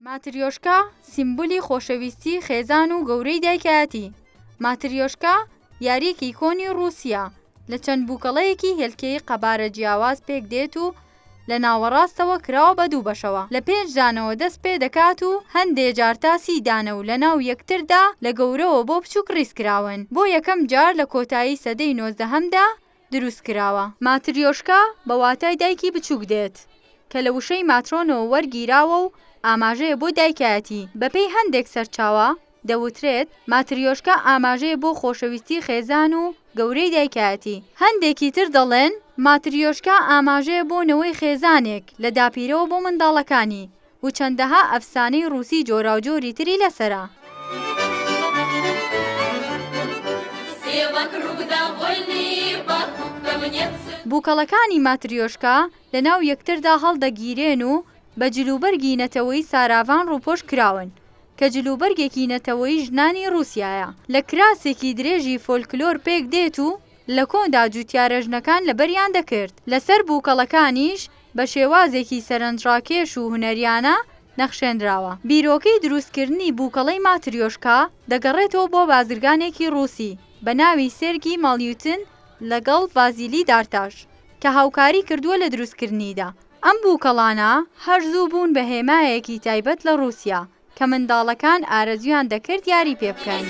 ماتریۆشکا سیمبولی خۆشەویستی خێزان و گەورەی دایکایەتی. ماتریۆشکا یارییەکی کۆنی ڕووسییە، لە چەند بووکەڵەیەکی هێلکەیی قەبارە جیاواز پێک دێت و لە ناوەڕاستەوە کراوە بە دوو بەشەوە، لە پێنج دانەوە دەست پێ دەکات و هەندێ جار تا 30 دانە و لەناو یەکتردا لە گەورەوە بۆ بچووک ڕیز کراون. بۆ یەکەم جار لە کۆتایی سەدەی نۆزدەهەمدا دروست کراوە. ماتریۆشکا بە واتای دایکی بچووک دێت، کە لە وشەی ماترۆنەوە وەرگیراوە و ئاماژەیە بۆ دایکایەتی. بەپێی هەندێک سەرچاوە دەوترێت ماتریۆشکا ئاماژەیە بۆ خۆشەویستی خێزان و گەورەی دایکایەتی. هەندێکی تر دەڵێن ماتریۆشکا ئاماژەیە بۆ نەوەی خێزانێک لە داپیرەوە بۆ منداڵەکانی و چەندەها ئەفسانەی ڕووسی جۆراوجۆری تری لەسەرە. بووکەڵەکانی ماتریۆشکا لەناو یەکتردا هەڵدەگیرێن و بە جلوبەرگی نەتەوەیی ساراڤان ڕووپۆش کراون، کە جلوبەرگێکی نەتەوەیی ژنانی ڕووسیایە، لە کراسێکی درێژی فۆلکلۆر پێک دێت و لە کۆندا جووتیارە ژنەکان لەبەریان دەکرد، لەسەر بووکەڵەکانیش بە شێوازێکی سەرنجڕاکێش و هونەریانە نەخشێنراوە. بیرۆکەی دروستکردنی بووکەڵەی ماتریۆشکا دەگەڕێتەوە بۆ بازرگانێکی ڕووسی بە ناوی سێرگی مالیوتن لەگەڵ ڤازیلی دارتاش کە هاوکاری کردووە لە دروستکردنیدا. ئەم بووکەڵانە هەر زوو بوون بە هێمایەکی تایبەت لە ڕووسیا کە منداڵەکان ئارەزوویان دەکرد یاری پێ بکەن.